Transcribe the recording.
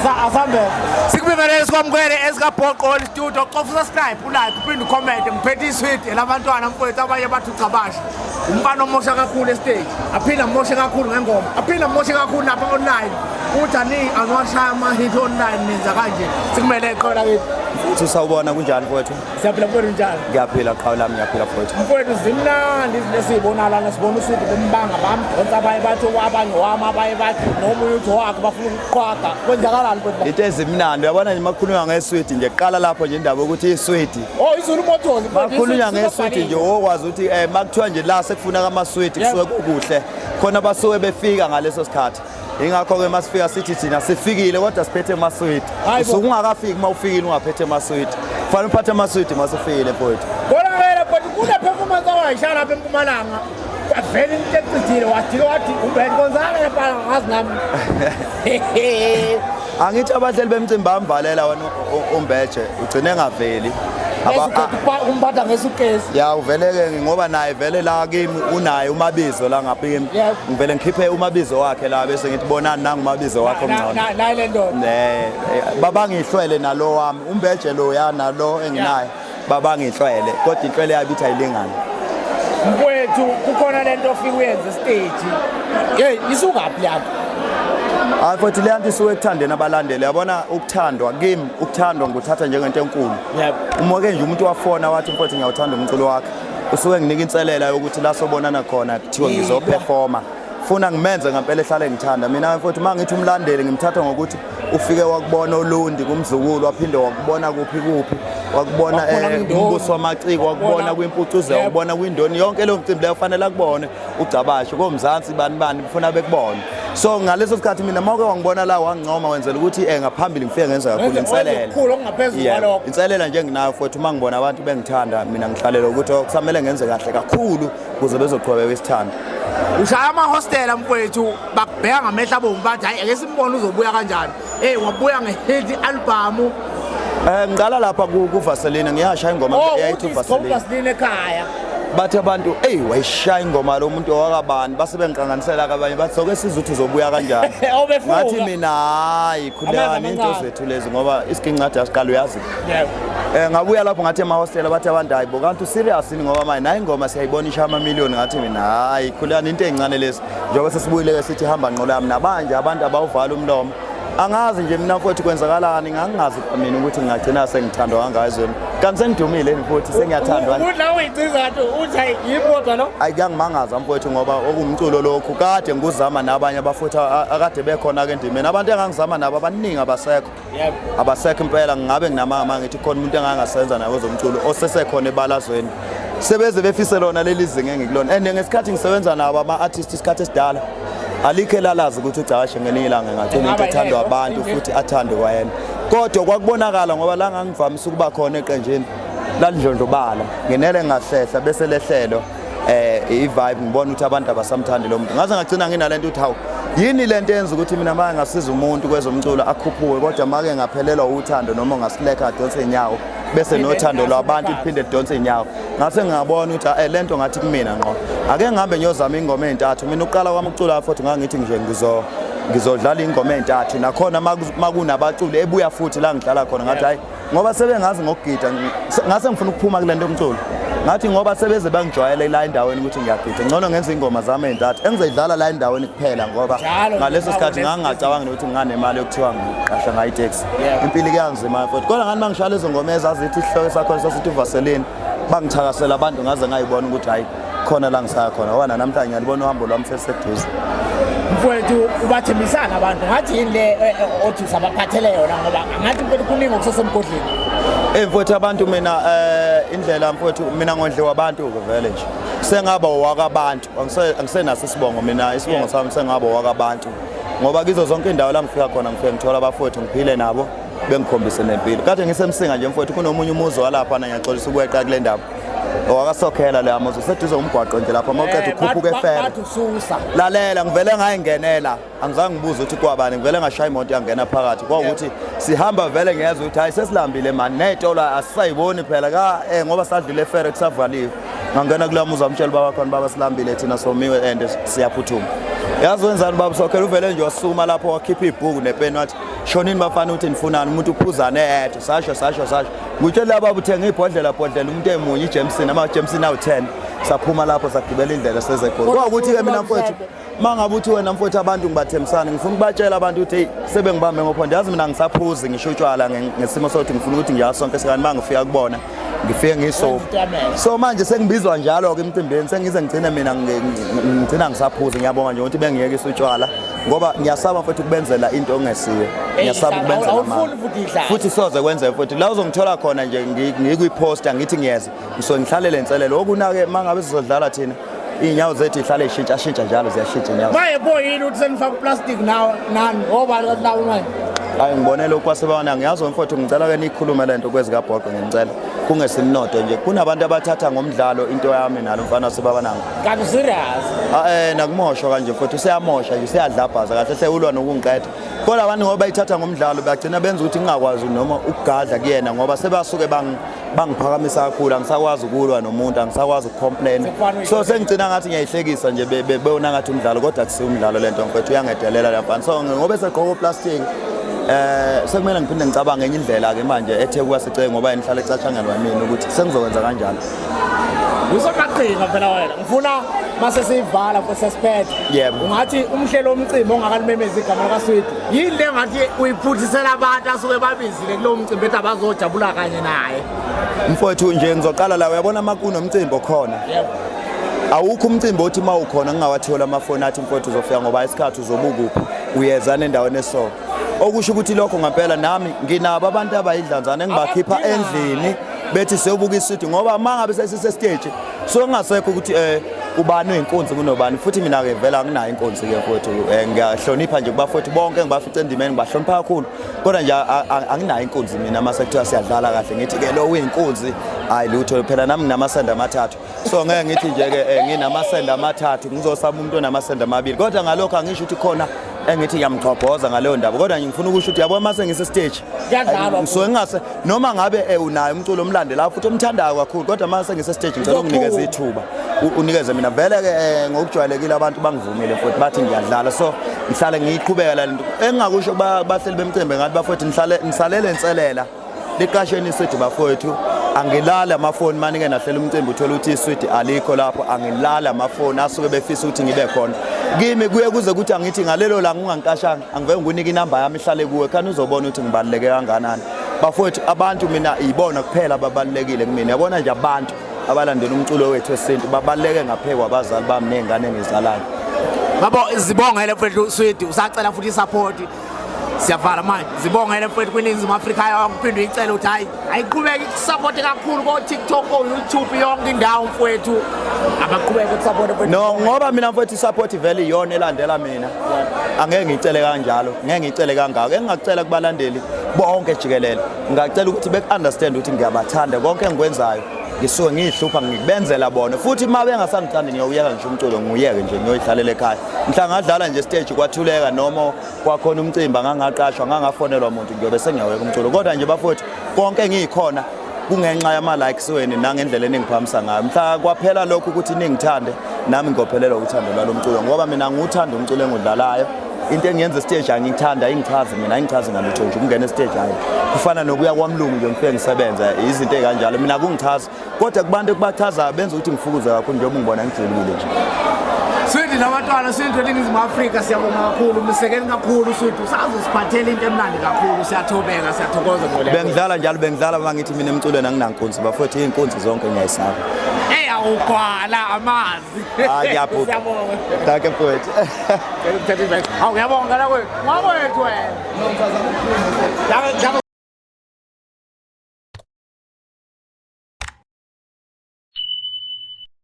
Asambe. Sikubingelele sikwamukele ezikabhoqo studio. Cofa subscribe, ulike, uphinde ucomment. Ngiphethe iswidi elabantwana mfowethu abanye bathi ucabasha. Umfana omosha kakhulu estage. Aphinde amoshe kakhulu ngengoma. Aphinde amoshe kakhulu lapha online. Uthi ani angiwashaya ama-hit online nenza kanje. Sikumele eqola kithi. Futhi sawubona kunjani mfowethu? Siyaphila mfowethu njani? Ngiyaphila qhawe lami ngiyaphila mfowethu. Mfowethu zimnandi izinto esiyibona lana sibona uswidi bembanga bamdonsa abanye bathi abanye wami abanye bathi nomunye uthi wakhe bafuna ukuqwaga. Kwenzakalani mfowethu? Into ezimnandi uyabona nje makukhulunywa ngeswidi nje qala lapho nje indaba yokuthi iswidi. Oh izulu motors mfowethu. Makukhulunywa ngeswidi nje okwazi ukuthi eh makuthiwa nje la sekufuneka amaswidi kusuke kukuhle. Khona basuke befika ngaleso sikhathi. Ingakho-ke masifika sithi thina sifikile kodwa siphethe amaswidi. Usuke ungakafiki uma ufikile ungaphethe amaswidi. Kufanele uphathe amaswidi uma usufikile mfowethu. Konakele mfowethu kune performance awayishaya lapha eMpumalanga. Kwavela into ecijile wajika wathi ubheke konzakala lapha ngazi nami. Angithi abahleli bemcimbi bamvalela wena umbeje ugcine engaveli. Umphatha ngesukesi. Ya uveleke ngoba naye vele la kimi unaye umabizo la ngapha kimi. Ngivele ngikhiphe umabizo wakhe la bese ngithi bonani nangu umabizo wakho omncane. Naye le ndoda. Eh baba ngihlwele nalo wami umbeje lo ya nalo enginaye baba ngihlwele kodwa inhlwele yabi ithi ayilingani. Mfowethu kukhona lento ofika uyenze stage. Hey isukaphi lapho? Hayi futhi le nto isuke ekuthandeni abalandeli yabona ukuthandwa kimi ukuthandwa ngikuthatha njengento enkulu. Yebo. Uma ke nje umuntu wafona wathi mfowethu ngiyawuthanda umculo wakhe usuke nginika inselela yokuthi la sobonana khona kuthiwa ngizoperforma funa ngimenze ngempela ehlale ngithanda mina mfowethu uma ngithi umlandeli ngimthatha ngokuthi ufike wakubona olundi kumzukulu waphinde wakubona kuphi kuphi wakubona umbuso wamaciko wakubona kwimpucuzeko wakubona kwindoni yonke leyo mcimbi leyo fanele akubone ugcabashe komzansi bani bani bufuna bekubone so ngaleso sikhathi mina mawuke wangibona la wangincoma wenzela ukuthi eh ngaphambili ngifike ngenza kakhulu inselela okukhulu okungaphezulu kwalokho inselela nje nginayo futhi uma ngibona abantu bengithanda mina ngihlalela ukuthi oh, kusamele ngenze kahle kakhulu ukuze bezoqhubeka isithanda ushaya amahostela mfowethu bakubheka ngamehla abomvu bathi hayi ake simbone uzobuya kanjani hey wabuya nge-hit album. Ngiqala lapha ku Vaseline ngiyashaya ingoma oh, eyayithi Vaseline. Vaseline ekhaya. Bathi abantu ey wayishaya ingoma lo muntu owakabani base bengiqanganisela kabanye bathi soke sizwe ukuthi uzobuya kanjani. Ngathi mina hayi khulekani into zethu lezi ngoba isiginci asiqala uyazi. Yebo. Ngabuya lapho ngathi emahostela bathi abantu hayi bo kanti userious yini ngoba manje nayi ingoma siyayibona ishaya ama million ngathi mina hayi khulekani into ezincane lezi njengoba sesibuyile ke sithi hamba nqola yami nabanje abantu abawuvala umlomo. Angazi nje mina mfowethu kwenzakalani ngangingazi mina ukuthi ngingagcina sengithandwa kangaka ezweni kanti sengidumile yini futhi sengiyathandwa Uthi la uyiciza ngathi uthi hayi yimi kodwa lo. Ayi kuyangimangaza mfowethu ngoba okumculo lokhu kade ngikuzama nabanye abafuthi akade bekhona ke endimeni abantu engangizama nabo abaningi abasekho. Yebo. Abasekho impela ngingabe nginamanga ngithi khona umuntu engangasenza naye wezomculo osesekhona ebalazweni. Sebeze befise lona leli zinga engikulona and ngesikhathi ngisebenza nabo ama-artist isikhathi esidala alikho elalazi ukuthi ugcashe ngelinye ilanga engagcina into ethandwa abantu futhi athandwe kwayena kodwa kwakubonakala ngoba la ngangivamise ukuba khona eqenjini lalidlondlobala nginele ngahlehla bese lehlelo i-vibe ngibona ukuthi abantu abasamthandi lo muntu ngaze ngagcina nginalento ukuthi hawu yini lento yenza ukuthi mina manje ngasiza umuntu kwezomculo akhuphuke kodwa make ngaphelelwa uthando noma ngasilekha adonse inyawo bese nothando lwabantu liphinde lidonse inyawo ngase ngabona ukuthi eh lento ngathi kumina ngqo ake ngihambe ngiyozama ingoma ezintathu mina uqala kwami ukucula futhi ngangithi nje ngizodlala ingoma ezintathu nakhona makunabaculi ebuya futhi la ngidlala khona ngathi hayi ngoba sebengazi ngokugida ngase ngifuna ukuphuma kule nto yomculo ngathi ngoba sebeze bangijwayele la endaweni ukuthi ngiyagida ngcono ngenze ingoma zami ezintathu engizoyidlala la endaweni kuphela ngoba ngaleso sikhathi ngangingacabangi nokuthi nginganemali yokuthiwa ngiqasha ngayo iteksi impilo kuyanzima futhi kodwa ngathi mangishaya lezo ngoma ezazithi isihloko sakhona sasithi uvaseline bangithakasela abantu ngaze ngayibona ukuthi hayi khona la ngisaya khona ngoba namhlanje ngiyalibona uhambo lwami seliseduze. Mfowethu ubathembisana abantu ngathi yini le othi usabaphathele yona ngoba ngathi mfowethu kuningi okusesemgodleni. Eh mfowethu abantu mina indlela mfowethu mina ngondliwa abantu ke vele nje sengaba owakabantu angisenaso isibongo mina isibongo sami sengaba owakabantu ngoba kizo zonke indawo la ngifika khona ngifike ngithola abafowethu ngiphile nabo bengikhombise nempilo kade ngisemsinga nje mfowethu kunomunye umuzi walapha na ngiyaxolisa ukweqa kule ndaba owakasokhela leya muzi useduze umgwaqo nje lapha uma uqeda ukhuphuka efere lalela ngivele ngayingenela angizange ngibuze ukuthi kwabani ngivele ngashaya imoto yangena phakathi kwawukuthi sihamba vele ngiyezwa ukuthi hayi sesilambile mani ney'tolo asisayiboni phela ka ngoba sadlule efere kusavaliwe ngangena kuleya muzi wamtshela ubaba khona baba silambile thina somiwe and siyaphuthuma yazi wenzani ubaba sokhela uvele nje wasukuma lapho wakhipha ibhuku nepeni wathi Shonini bafana ukuthi nifunani, umuntu uphuzane eyedwa. Sasho sasho sasho. Ngitshela laba uthenga ibhodlela bhodlela umuntu emunye iJameson, ama Jameson awu 10. Saphuma lapho sagibela indlela seze eGoli. Kwawukuthi ke mina mfowethu, mangabe uthi wena mfowethu abantu ngibathembisana, ngifuna ukubatshela abantu ukuthi hey, sebengibambe ngophondo. Yazi mina ngisaphuzi ngisho utshwala ngesimo sokuthi ngifuna ukuthi ngiyazi sonke sikani mangifika kubona ngifike ngiso. So manje sengibizwa njalo ke emcimbini, sengize ngigcine mina ngigcina ngisaphuza. Ngiyabonga nje ukuthi bengiyekisa utshwala ngoba ngiyasaba mfowethu ukubenzela into ongesiyo. Ngiyasaba ukubenzela Awufuni amanga. futhi idlala. Futhi soze kwenze futhi la uzongithola khona nje ngikwi-poster ngithi ngiyeza, ngisuke ngihlalele inselelo. Okunake mangabe sizodlala thina iy'nyawo zethu ihlale ishintsha shintsha njalo, ziyashintsha inyawo. Maye bo, yini ukuthi senifaka uplastic nawe nani obani kanti nawe manje? Hayi, ngibone lokhu kwasebana ngiyazi mfowethu, ngicela ke nikhulume lento kwezikabhoqo, ngicela kungesimnodo nje. Kunabantu abathatha ngomdlalo into yami nalo mfana wasebabananga. Kanti serious? Ah, nakumoshwa kanje mfowethu, useyamosha nje, useyadlabhaza kahle hle, ulwa nokungiqeda. Kodwa abantu ngoba bayithatha ngomdlalo bagcina benza ukuthi ngingakwazi noma ukugadla kuyena ngoba sebasuke bangiphakamisa kakhulu, angisakwazi ukulwa nomuntu, angisakwazi ukucomplain. Sekufana So sengigcina ngathi ngiyayihlekisa nje, bewona ngathi umdlalo, kodwa akusiwo umdlalo lento mfowethu, uyangedelela la mfana. So ngoba esegqoka uplastic sekumele ngiphinde ngicabange enye indlela ke manje ethe kuba siceke ngoba yena ihlala ecatshangelwa mina ukuthi sengizokwenza kanjalo. Usomaqhinga phela wena. Ngifuna mase siyivala futhi sesiphethe. Yebo. Ungathi umhlelo womcimbi ongakalimemezi igama likaSwidi. Yini le ngathi uyiphuthisela abantu asuke babizile kulowo mcimbi ethi abazojabula kanye naye? Mfowethu nje ngizoqala la, uyabona makunomcimbi okhona. Yebo. Awukho umcimbi othi uma ukhona ngingawatholi amafoni athi mfowethu uzofika ngoba isikhathi uzobukuphi, uyezana endaweni eso. Okusho ukuthi lokho ngempela nami nginabo abantu abayidlanzana engibakhipha endlini bethi siyobuka iswidi, ngoba uma ngabe sesise stage so kungasekho ukuthi ubani uyinkunzi kunobani. Futhi mina ke vele anginayo inkunzi ke mfowethu, ngiyahlonipha nje kubafowethu bonke engibafice endimeni, ngibahlonipha kakhulu, kodwa nje anginayo inkunzi mina. Mase kuthiwa siyadlala kahle ngithi ke lo uyinkunzi, hayi lutho phela, nami nginamasende amathathu, so ngeke ngithi nje ke nginamasende amathathu ngizosaba umuntu onamasende amabili. Kodwa ngalokho angisho ukuthi khona engithi ngiyamgqobhoza ngaleyo ndaba, kodwa ngifuna ukusho ukuthi yabo mase ngise stage Kuyadlalwa. Ngisuke ngingase noma ngabe unayo umculo omlandelayo futhi omthandayo kakhulu, kodwa mase ngise stage ngicela unginikeze ithuba, unikeze mina vele ke ngokujwayelekile abantu bangivumile futhi bathi ngiyadlala, so ngihlale ngiyiqhubeka la lento. Engingakusho bahleli bemcimbi ngathi bafowethu nihlale nisalele inselela liqasheni iswidi bafowethu. Angilali amafoni manike nahlela umcimbi uthola ukuthi iswidi alikho lapho, angilali amafoni asuke befisa ukuthi ngibe khona kimi. Kuye kuze kuthi angithi ngalelo langa ungangiqashanga, angivele ngikunike inamba yami ihlale kuwe khani uzobona ukuthi ngibaluleke kangakanani. Bafowethu, abantu mina ibona kuphela ababalulekile kumina. Yabona nje abantu abalandela umculo wethu wesintu babaluleke ngaphezu kwabazali bami ney'ngane engizalayo. Babo, zibongele mfethu Swidi, usacela futhi isupport. Siyavala manje. Zibongele mfethu kwiNingizimu Afrika yonke, uphinde uyicele ukuthi hayi ayiqhubeke ikusupport kakhulu ko TikTok, ko YouTube, yonke indawo mfethu. Abaqhubeke ukusupport mfethu. No, ngoba mina mfethu isupport vele iyona elandela mina, angeke ngicele kanjalo, ngeke ngicele kangako. Engingakucela kubalandeli bonke jikelele, ngingacela ukuthi beku-understand ukuthi ngiyabathanda. Konke engikwenzayo ngisuke ngiyihlupha ngikubenzela bona. Futhi uma bengasangithandi ngiyowuyeka ngisho umculo, ngiyeke nje ngiyoyihlalela ekhaya. Mhla ngadlala nje stage kwathuleka noma kwakhona umcimbi angangaqashwa ngangafonelwa muntu, ngiyobe sengiyaweka umculo. Kodwa nje bafowethu, konke engiyikhona kungenxa yama-likes wenu nangendlela eningiphakamisa ngayo. Mhla kwaphela lokhu ukuthi ningithande, nami ngophelelwa uthando lwalo mculo, ngoba mina ngiwuthanda umculo engudlalayo. Into engiyenza estage angiyithanda, ayingichazi mina, ayingichazi ngalutho nje ukungena estage. Hayi, kufana nokuya kwamlungu nje ngifike ngisebenze, izinto ey'kanjalo mina kungichazi, kodwa kubantu ekubachazayo benza ukuthi ngifukuze kakhulu njengoba ngibona ngijulukile nje. Swidi nabantwana Swidi eNingizimu Afrika, siyabonga kakhulu, msekeni kakhulu Swidi, usazosiphathela into emnandi kakhulu. Siyathobeka, siyathokoza ngole. Bengidlala njalo, bengidlala uma ngithi mina emculweni anginankunzi bafowethu, iy'nkunzi zonke ngiyayisaba. Hey, awugwala amazi. Hayi, ngiyabhuqa. Siyabonga. Dankie mfowethu. Hawu, ngiyabonga la kwethu. Ngakwethu wena. Dankie.